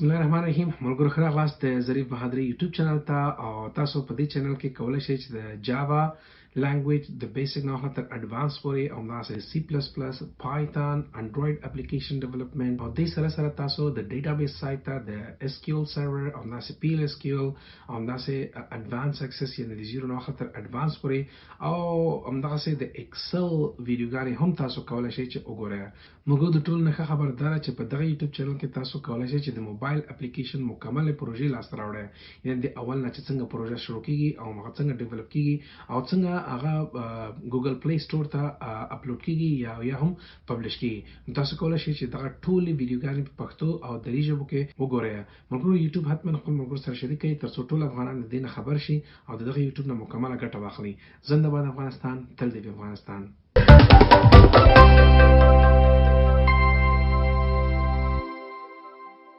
بسم الله الرحمن الرحیم. ملګرو، ښه راغلاست د ظریف بهادري یوټیوب چینل ته. او تاسو په دې چینل کې کولی شئ چې د جاوا لانګویج د بیسیک نه واخله تر اډوانس پورې، او همداسې C++، پایتون، انډروید اپلیکیشن ډیولپمنټ، او دې سره سره تاسو د ډیټابیس سایت ته د اس کیو ال سرور او همداسې پی ال اس کیو ال او همداسې اډوانس اکسس، یعنې د زیرو نه واخله تر اډوانس پورې، او همدغسې د ایکسل ویډیوګانې هم تاسو کولی شئ چې وګورئ. موږ د ټولو نه ښه خبر دا ده چې په دغه یوټیوب چینل کې تاسو کولی شئ چې د موبایل اپلیکیشن مکملې پروژې لاسته راوړئ، یعنې د اول نه چې څنګه پروژه شروع کیږي او هغه څنګه ډیولپ کیږي او څنګه هغه ګوګل پلی سټور ته اپلوډ کیږي یا هم پبلش کیږي. نو تاسو کولی شئ چې دغه ټولې ویډیوګانې په پښتو او دري ژبو کې وګورئ. ملګرو، یوټیوب حتما خپل ملګرو سره شریک کړئ ترڅو ټول افغانان د دې نه خبر شي او د دغه یوټیوب نه مکمله ګټه واخلي. زنده باد افغانستان، تل دې وي افغانستان.